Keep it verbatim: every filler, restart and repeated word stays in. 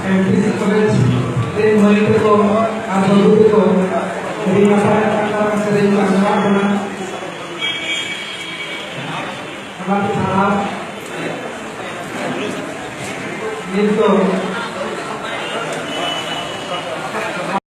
M P C college ᱨᱮᱱ ᱢᱟᱹᱭ ᱛᱟᱠᱚ ᱟᱨ ᱵᱟᱹᱵᱩ ᱛᱟᱠᱚ ᱟᱹᱰᱤ ᱱᱟᱯᱟᱭ ᱱᱟᱯᱟᱭ ᱥᱮᱨᱮᱧ ᱠᱚ ᱟᱸᱡᱚᱢᱟᱜ ᱵᱚᱱᱟ᱾ ᱚᱱᱟᱛᱮ ᱥᱟᱨᱦᱟᱣ᱾ ᱱᱤᱛ ᱫᱚ